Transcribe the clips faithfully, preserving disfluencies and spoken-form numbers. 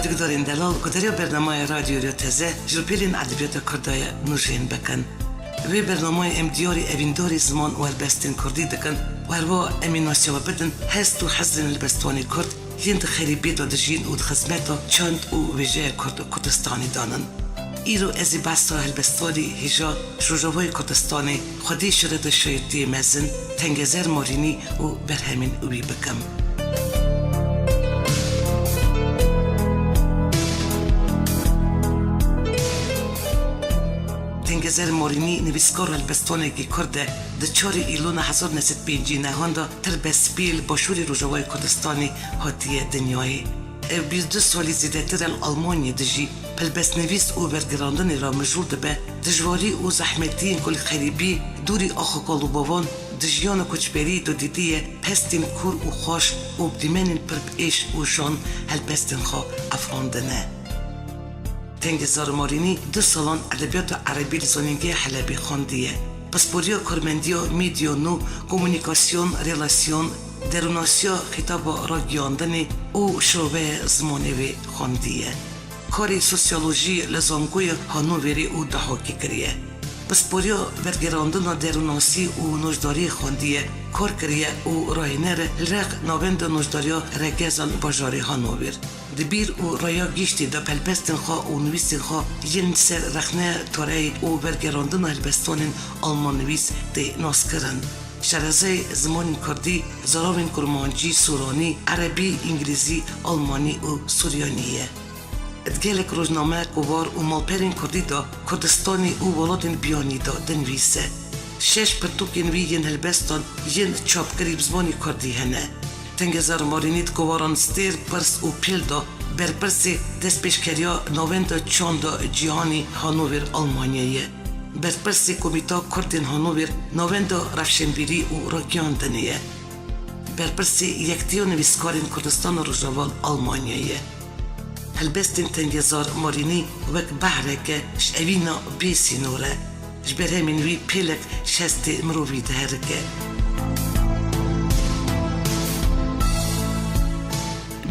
Gudarên delal, gudariya bernameya Radyo Rêya Teze ji rûpelên edebiyata Kurda ye, nûjên bikin. Vê bernamayê em diyarî evîndarî ziman û helbestên Kurdî dikin û herwa em ê nasiya we bidin hest û hezrên helbestvanê Kurd yên di xerîbiyê de dijîn û di xizmeta çand û wêjeya Kurd û Kurdistanê de nin. Îro ez ê behsa helbestvanê hêja ji Rojavayê Kurdistanê, xwedî şereta şayîrtiyê mezin, Tengezer Marînî û berhemên wî bikim. Tengezer Marînî nivîskar û helbestvanekî Kurd e. Di çarê Îlona hezar neh sed pêncî nehan de Tirbespîl, başûrê Rojavayê Kurdistanê, hatiye dinyayê. Ew bîst du salî zêdetir e li Almanyayê dijî. Helbestnivîs û wergerandinê re mijûl dibe, dijwarî û zehmetiyên ku li xerîbî dûrî axa kal û bavan di jiyana koçberî de dîtiye, pestên kûr û xweş û bi dîmenên pir bi êş û jan helbestên xwe afirandine. Tengezar Marînî du salan edebiyata erebî li Zanîngeha Helebê xwendiye. Pisporiya karmendiya medya nû, komunîkasyon, relasyon, derûnasiya xîtaba ragiyandinê û şiroveya zimanê wê xwendiye. Karê sosyolojiyê li Zangoya Hanoverê û Dahokê kiriye. Pisporiya vergerandina derûnasî û nojdariyê xwendiye, kar kiriye û rayîner e li req Navenda Nojdariya Regezan bajarê Hanover. Di bîr û raya giştî de helbestên xwe û nivîsên xwe yên li ser rexne tareyê û vergerandina helbestvanên almannivîs tê naskirin. Şerezeyê zimanên kurdî, zaravên kurmancî, sûranî, erebî, îngilîzî, almanî û suryanî ye. Di gelek rojname, kovar û malperên kurdî de Kurdistanê û welatên biyanî de dinivîse. Şeş pirtûkên wî yên helbestan yên çapkirî bi zimanê kurdî hene. Tengezar Marînî di kovaran Stêr, Pirs û Pêl de berpirsê destpêşkeriya Navenda Çanda Cîhanî Hanover, Almanya ye. Berpirsê Komîta Kurdên Hanover, Navenda Rewşenbîrî û Ragiyandinê ye. Berpirsê Yektiya Nivîskarên Kurdistana Rojava li Almanyayê ye. Helbestên Tengezar Marînî wek behrek e, ji evîna bê sînor e. Ji berhemên wî pêlek ji hestê mirovî diherike.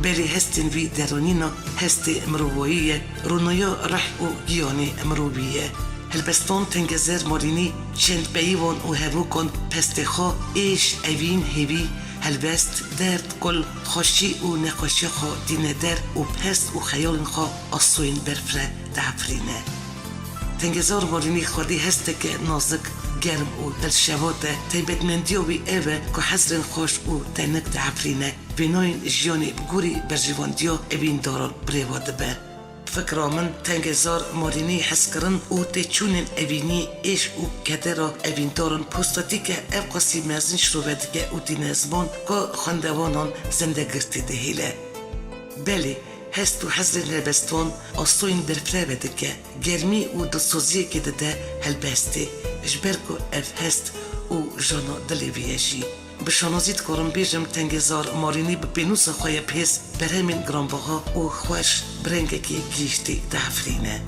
Belê hestên wî deranîna hestê mirovayî ye, ronaya rih û giyanê mirovî ye. Helbestvan Tengezer Marînî çend peyivon û hevokan pestê xwe, êş, evîn, hêvî, helbest, derd, kul, xweşî û nexweşiya xwe tîne der û bi hest û xeyalên xwe asoyên berfireh diefirîne. Tengezar Marînî xwedî hesteke nazik, germ û dilşewat e. Taybetmendiya wî ev e ku hezrên xweş û tenik diefirîne. Vênayên jiyanê bi gorî berjevandiya evîndaran birêve dibe. Fikra min, Tengezar Marînî hezkirin û têçûnên evînî, êş û kedera evîndaran postatîke ev qasî mezin şirove dike û tîne ziman ku xwendevanan zindegirtî dihêle. Belê, hest û hezrên helbestvan asoyên berfireh vedike, germî û dilsoziyekê dide helbestê, ji ber ku ev hest û jana dilê wî ye jî. Bi şanazî dikarim bêjim, Tengezar Marînî bi pênûsa xwe ya bihêz berhemên giranbaha û xweş bi rengekî gihîştî diefirîne.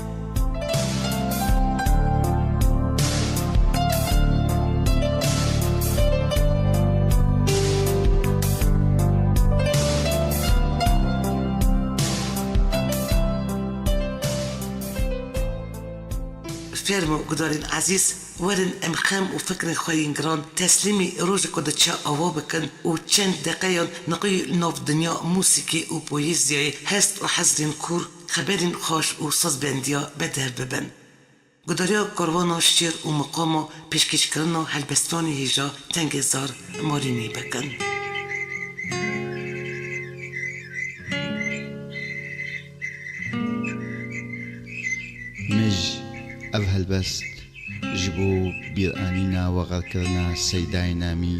Fermo gudarên ezîz, werin em xem û fikrên xwe yên giran teslîmî rojê ku diçe ava bikin û çend deqeyan niqî li nav dinya mûsîkê û poeziyayê, hest û hezrên kûr, xeberên xweş û sazbendiya bedev bibin. Gudariya karwana şêr û miqama pêşkêşkirina helbestvanê hêja Tengezar Marînî bikin. Mij, ev helbest ji bo bîranîna wegerkirina Seydayê Namî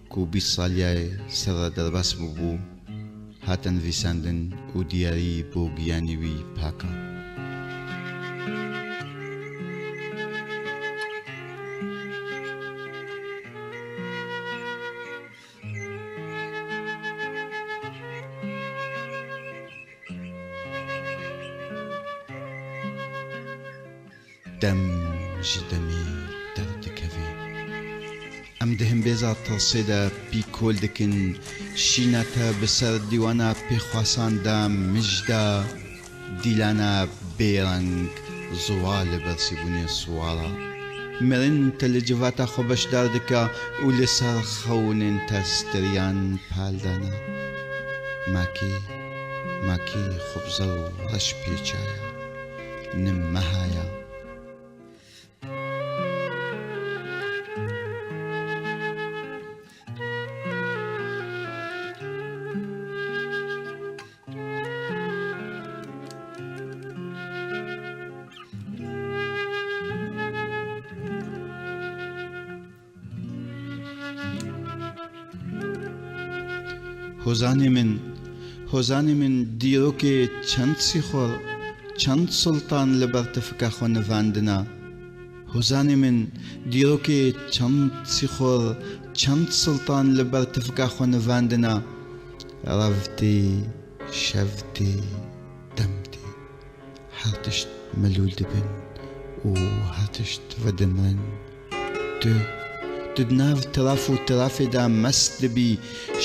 ku bîst saliyê ser re derbas bûbû, hate nivîsandin û diyarî bo giyanê wî pak e. Dem ji demê derdikeve. Em di himbêza tirsê de pîkol dikin, şîna te bi ser dîwana pêxwasan de mij de, Dîlana bêreng ziwa li bersîbûnê siwara. Mirin te li civata xwe beşdar dike û li ser xewnên te steriyan pal dane. Makî, makî xwe bi zer û reş pêçaya. Nim mehaya. Hozanê min, hozanê min, dîrokê çend sîxor, çend sultan li ber tifika xwe nivandina. Hozanê min, dîrokê çend sîxor, çend sultan li ber tifika xwe nivandina. Rev tê, şev tê, dem tê. Her tişt melûl dibin û her tişt vedimrin. Tu, tu di nav tiraf û tirafê de mest dibî,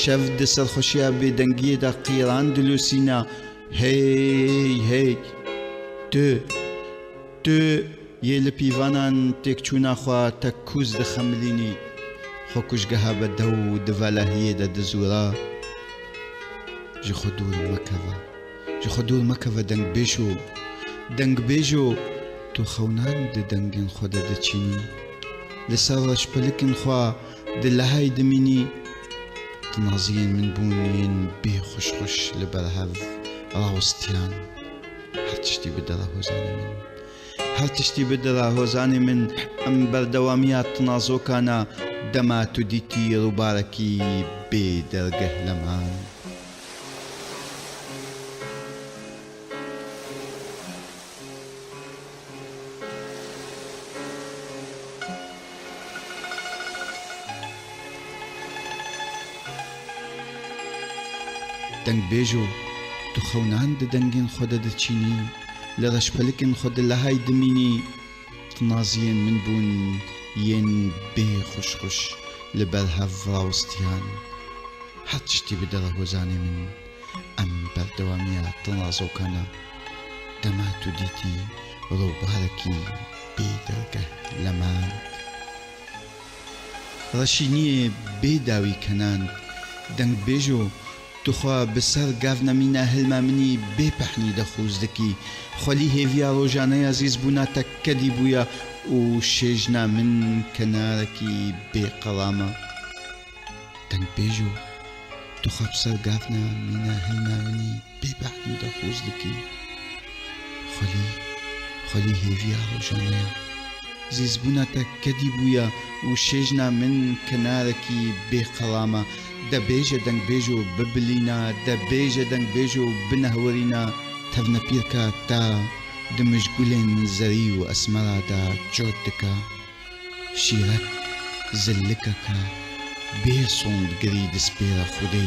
şev di serxweşiya bêdengiyê de qîran dilûsîne. Hey, hey! Tu, tu yê li pîvanan têkçûna xwe tekûz dixemilînî, xwe kuşgeha bedew di valahiyê de dizûra. Ji xwe dûr mekeve. Ji xwe dûr mekeve dengbêjo. Dengbêjo, tu xewnan di dengên xwe de diçînî. Li ser reşpelikên xwe di lehayî dimînî. Tinaziyên min bûn yên bê xweş xweş li ber hev rawistiyan. Her tiştî bidire hozanê min. Her tiştî bidire hozanê min, em berdewamiya tinazokana dema tu dîtî rûbarekî bê dergeh leman. Dengbêjo, tu xewnan di dengên xwe de diçînî, li reşpelikên xwe di lehayî dimînî, tinaziyên min bûn yên bê xweş xweş li ber hev rawistiyan. Her tiştî bidire hozanê min. Em berdewamiya tinazokana dema tu dîtî rûbarekî bê dergeh lemand. Reşîniyê bê dawî kenand. Dengbêjo, tu xwe bi ser gavna mîna hilma min î bê pehnî de xûz dikî. Xwelî hêviya rojaneya zîzbûna te kedî bûye û şêjna min kenarekî bê qelam e. Dengbêjo, tu xwe bi ser gavna mîna hilma min î bê behnî de xûz dikî. Xwelî, xwelî hêviya rojane ye. Zîzbûna te kedî bûye û şêjna min kenarekî bê qelam e. De bêje dengbêjo bibilîne, de bêje dengbêjo binehwirîne, tevnepîrka te di mijgulên zerî û esmera de cot dike. Şîret, zilikeke bê sondgirî dispêre Xwedê.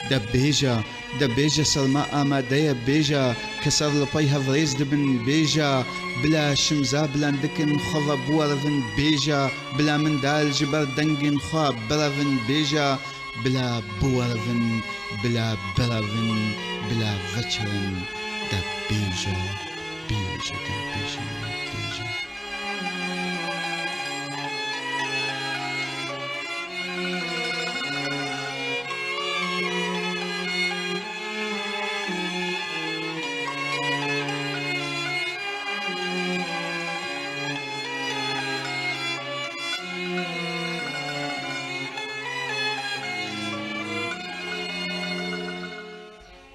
De bêje, de bêje ser me amade ye, bêje keser li pey hev rêz dibin, bêje bila şimza bilandikin xwe ve biwerivin, bêje bila min dal ji ber dengên xwe birevin, bêje bila biwerivin, bila birevin, bila veçirin, de bêje, bêje, de bêje, bêje.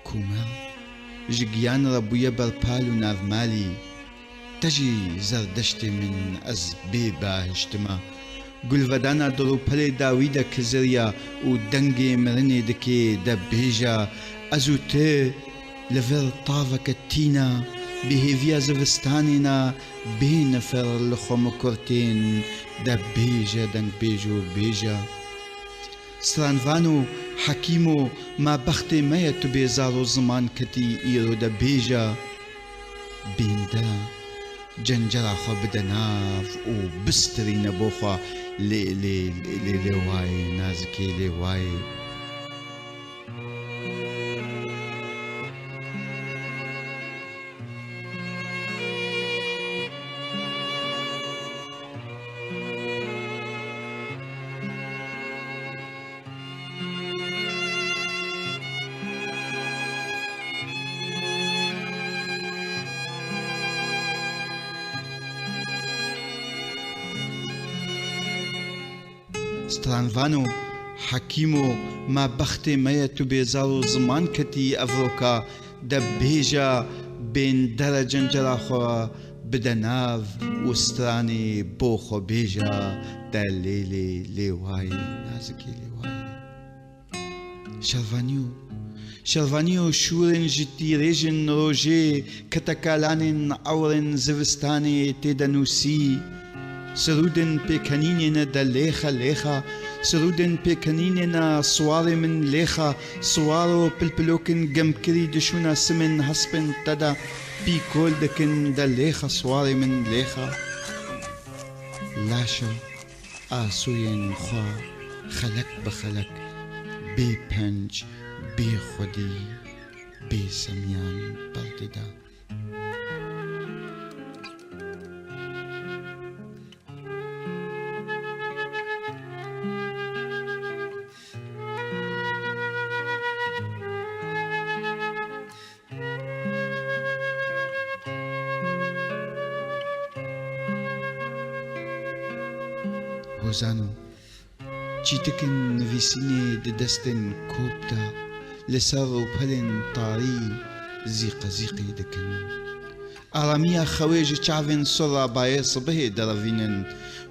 Ku me ji giyan re bûye berpal û navmalî, te jî zerdeştê min ez bê behiştima. Gulvedana di rûpelê dawî de kiziriya û dengê mirinê dikê, de bêje, ez û tu li vir taveke tîna, bi hêviya zivistanê ne, bê nifir li xwe mikurtên, de bêje dengbêjo bêje. Stranvano, hekîmo, ma bextê me ye tu bê zar û ziman ketî îro, de bêje, bênde, cencera xwe bide nav û bistirîne bo xwe, lê, lê, lê, lê, lê wayê, nazikê, lê wayê. Stranvano, hekîmo, ma bextê me ye tu bê zar û ziman ketî evroka, de bêja bêndere cencela xwe bide nav û stranê bo xwe bêja, de lê lê lê wayê, nazikê lê wayê. Şervanî û Şervanî û şûrên ji tîrêjên rojê, ketekalanên ewrên zivistanê tê de nûsî. Sirûdên pêkenînê ne de lêxe lêxa, sirûdên pêkenînê ne siwarê min lêxa, siwar û pilpilokên gemkirî dişûna simên hespên te de pîkol dikin de lêxa siwarê min lêxa. Laşa asoyên xwe xelek bi xelek, bê penc, bê xwedî, bê semiyan berdida. Hozano, çîtikên nivîsînê di destên kop de, li ser rûpelên tarî zîqezîqê dikin. Aramiya xewê ji çavên sora bayê sibihê derevînin.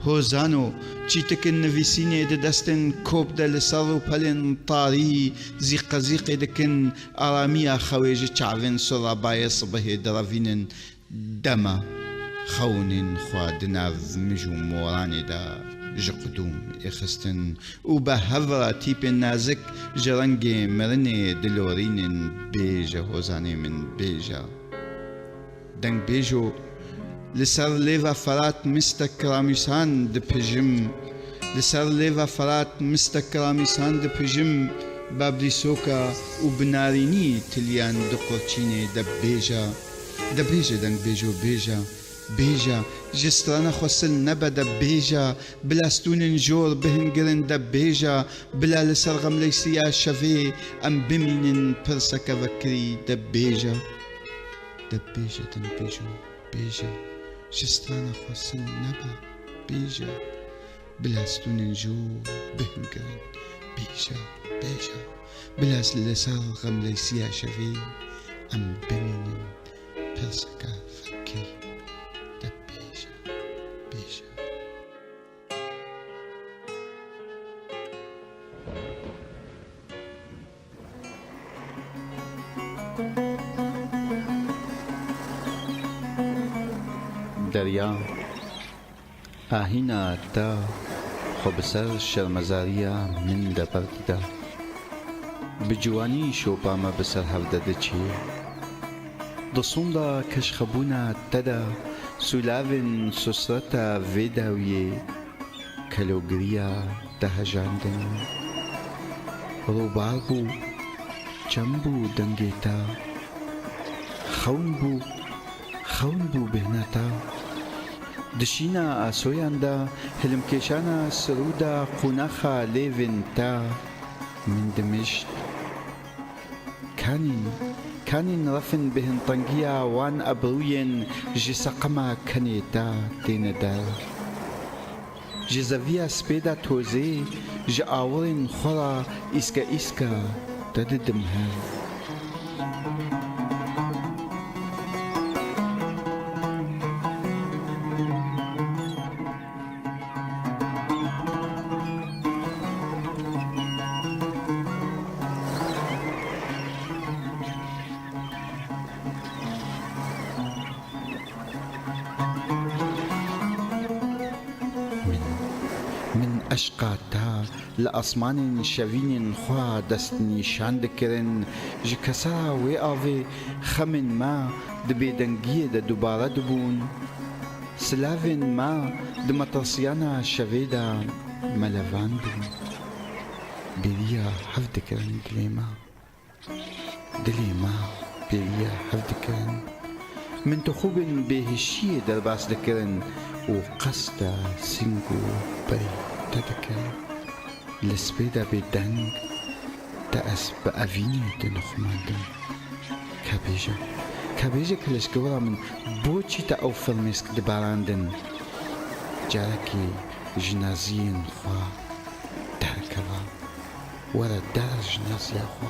Hozano, çîtikên nivîsînê di destên kop de li ser rûpelên tarî zîqezîqê dikin. Aramiya xewê ji çavên sora bayê sibihê derevînin. Dema xewnên xwe di nav mij û moranê de ji qudûm êxistin û bi hev re tîpên nazik ji rengê mirinê dilorînin, bêje hozanê min, bêje. Dengbêjo, li ser lêva Ferat mistek ramîsan dipijim, li ser lêva Ferat mistek ramîsan dipijim, babrîsoka û bi narînî tiliyan diqurçînê, de bêje. De bêje dengbêjo, bêje, bêje, ji strana xwe sil nebe, de bêje, bila stûnên jor bihingirin, de bêje, bila li ser xemleysiya şevê em bimînin pirseke vekirî, de bêje. De bêje dengbêjo, bêje, ji strana xwe sil nebe, bêje, bila stûnên jor bihingirin, bêje, bêje, bila li ser xemleysiya şevê em bimînin pirseke vekirî, de bêje, bêje. Derya, ahîna te xwe bi ser şermezariya min de berdida. Bi ciwanî şopa me bi ser hev de diçê. Di sonda keşxebûna te de sûlavên susreta vê dawiyê kelogiriya te hejandin. Rûbar bû, çem bû dengê te. Xewn bû, xewn bû bêhna te. Di şîna asoyan de, hilmkêşana sirûda qûnaxa lêvên te, min dimişt. Kanîn, kanîn refin bêhntengiya wan ebrûyên ji seqema kenê te têne der. Ji zeviya spêda tozê, ji awirên xwe re îske îske te didim hev. Min, min eşqa te li asmanên şevînên xwe destnîşan dikirin, ji kesera wê avê xemên me di bêdengiyê de dubare dibûn. Silavên me di metirsiyana şevê de melevan bûn. Bêriya hev dikirin dilê me. Dilê me bêriya hev dikirin. Min dixwibin bêhişiyê derbas dikirin û qesta sîng û berê te dikirin. Li spêda bêdeng te ez bi evînê dinixumandim. Ka bêje, ka bêje keleşkewira min, boçî te ew firmêsk dibarandin? Carekê ji naziyên xwe Were dere ji nêzîya xwe.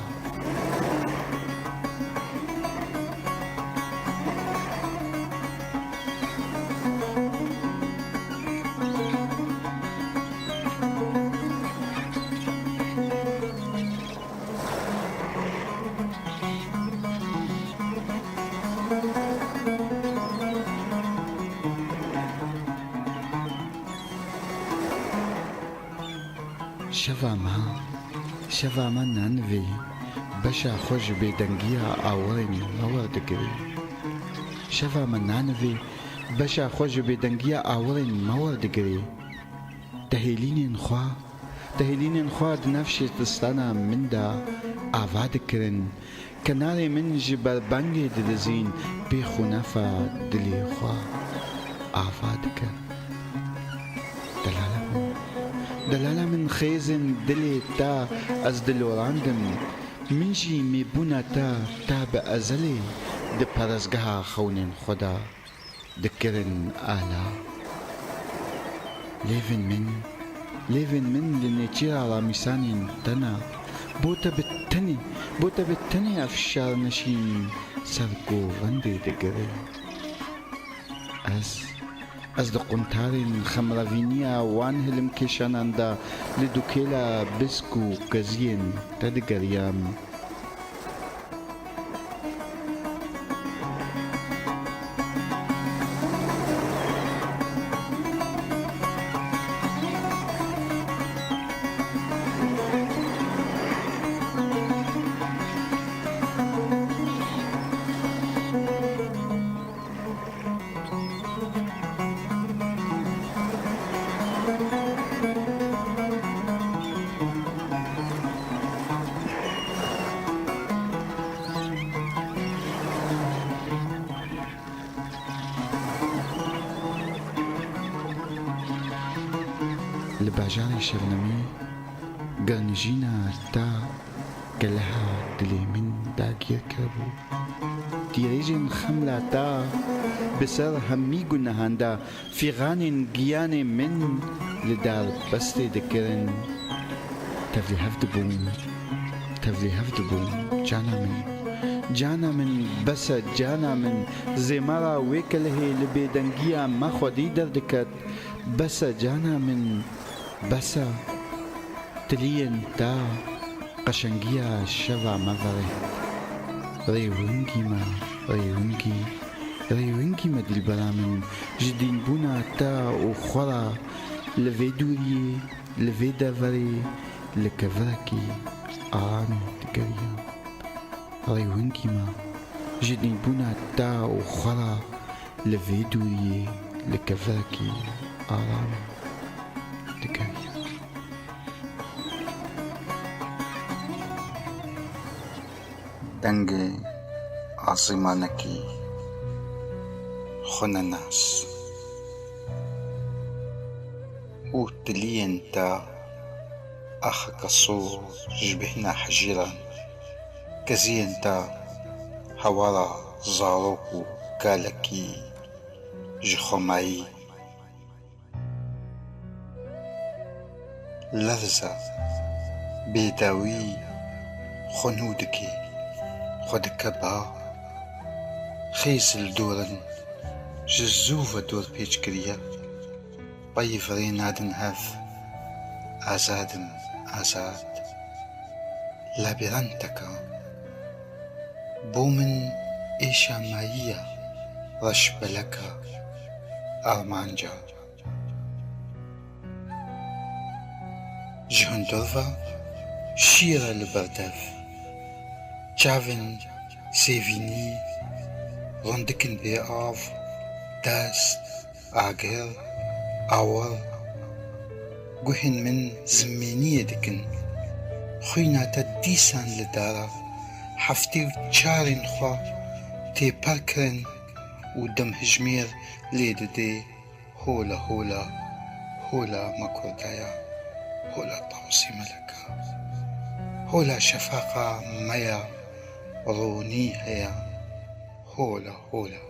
Şeva me, şeva me nanivê, beşa xwe ji bêdengiya awirên me werdigirê. Şeva me nanivê, beşa xwe ji bêdengiya awirên me werdigirê. Te hêlînên xwe, te hêlînên xwe di nav şêtistana min de ava dikirin. Kenarê min ji berbengê didizîn, pê xûnefa dilê xwe ava dike. Delala min, delala min, xêzên dilê te ez dilorandim. Min jî mêbûna te ta bi ezelê di perestgeha xewnên xwe de dikirin ala. Lêvên min, lêvên min li nêçîra ramîsanên te ne. Bo te bi tenê, bo te bi tenê ev şar neşîn ser govendê digire. Ez, ez di quntarên xemrevîniya wan hilimkêşanan de li dukêla bisk û keziyên te digeriyam. Li bajarê Şevnemê girnijîna te keleha dilê min dagîr kiribû. Tîrêjên xemla te bi ser hemî gunehan de fîxanên giyanê min li darbestê dikirin. Tevlî hev dibûm, tevlî hev dibûm, cana min. Cana min, bes e, cana min. Zêmara wê kelehê li bêdengiya me xwedî derdiket. Bes e, cana min, bes e. Tiliyên te qeşengiya şeva me verê. Rêwingî me, rêwingî, rêwingî me dîlbera min, ji dînbûna te û xwe re li vê dûriyê, li vê deverê, li kevirekî aramî digeriya. Rêwingî me, ji dînbûna te û xwe re li vê dûriyê, li kevirekî aramî digeriya. Dengê asîmanekî xwenenas û tiliyên te axeke sor ji bêhna hejîran, keziyên te hewara zarok û kalekî ji xwemayî. Lerza bêdawî xwe nû dike, xwe dike ba. Xêz li dor in, ji zû ve dor pêç kiriye. Peyv rê nadin hev, azad im, azad. Labîrenteka bo min êşa mayî ye, reşbeleka armanca. Ji hundir ve şîr e li ber dev. Çavên sêvînî rondikin bê av, dest, agir, awir. Guhên min zimêniyê dikin. Xwîna te dîsan li dara heftê û çarên xwe tê perkirin û demhijmêr lê didê. Hola, hola, hola me Kurdaya, hola Tawusî Meleka, hola şefaqa me ya, ronî heye, hola, hola.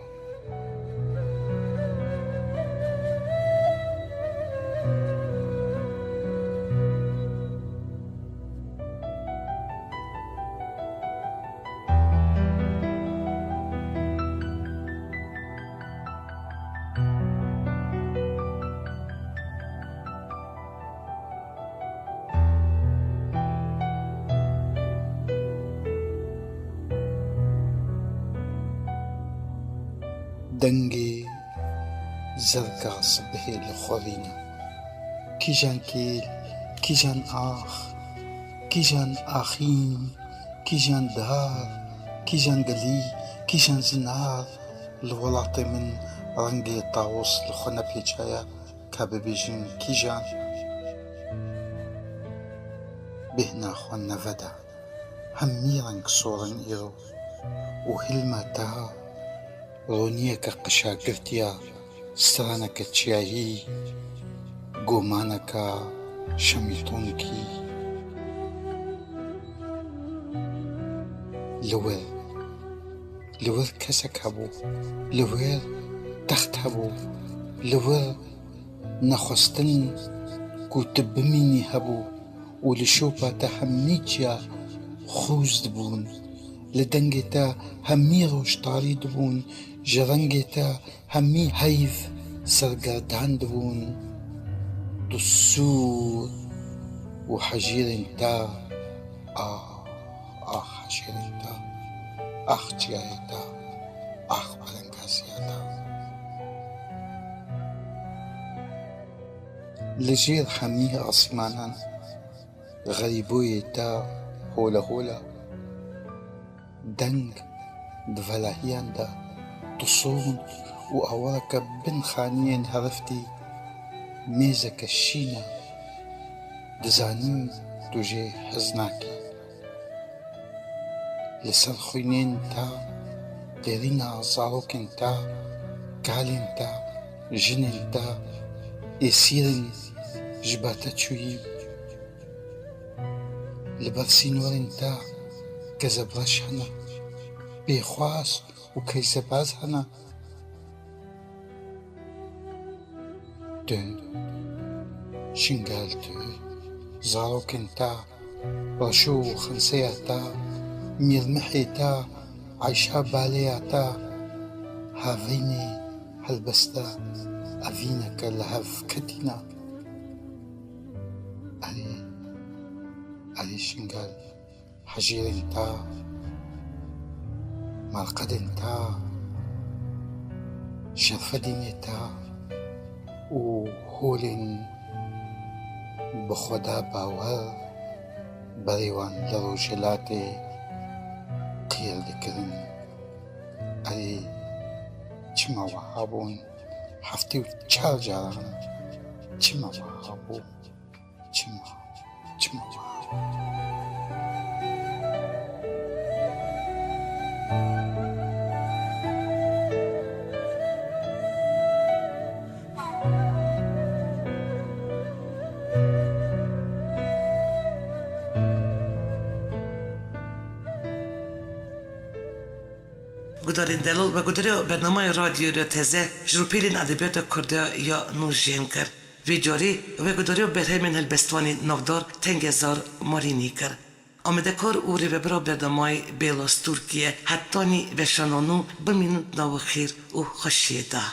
Dengê zerga sibehê li xwe rîne. Kîjan kêl, kîjan ax, kîjan axîn, kîjan dar, kîjan gilî, kîjan zinar, li welatê min rengê tawus li xwe nepêçaye, ka bibêjin kîjan. Bêhna xwe neve de, hemî reng sor in îro û hilma te ha. Roniyeke qişagirtiya straneke çiyayî, gomaneke şemîtonkî. Li wir, li wir kesek hebû, li wir text hebû, li wir nexwestin ku tu bimînî hebû û li şopa te hemî çiya xûz dibûn. Li dengê te hemî roj tarî dibûn, ji rengê te hemî heyv sergerdan dibûn. Tu sûr û hejîrên te, ax, ax hejîrên te, ax çiyayê te, ax belengaziya te. Li jêr hemî asîmanan xerîboyê te hole hole. Deng di velahiyan de tu son û awareke bin xaniyên heriftî, mêzeke şîn e. Dizanim tu jê hez nakî. Li ser xwînên te, derîna zarokên te, kalên te, jinên te, êsîr in ji ba te çûyî. Li ber sînorên te kezebreş hene, pêxwas û keysebaz hene. Tu, Şingal tu, zarokên te, reşo û xinseya te, mîrmihê te, eyşa baleya te, havînê helbesta evîneke li hev ketîne. Erê, erê Şingal. Hejîrên te, merqedên te, şerfedînê te û holên bi xweda bawer berê wan li rojhilatê qîr dikirin. Erê, çima wiha bûn? Heftê û çar caran çima wiha bû? Çima? Çima? Gudarên delal, vegudarîya bernameyê Radyoya Teze ji rûpelên edebiyata Kurda ya nû jên kir. Vê carê vegudarîya berhemên helbestvanên navdar Tengezar Marînî kir. Amadekar û rêvebira bernameyê Bêla Stûrkî ye. Hetanî veşarna nû bimînin di nav xêr û xweşiyê de.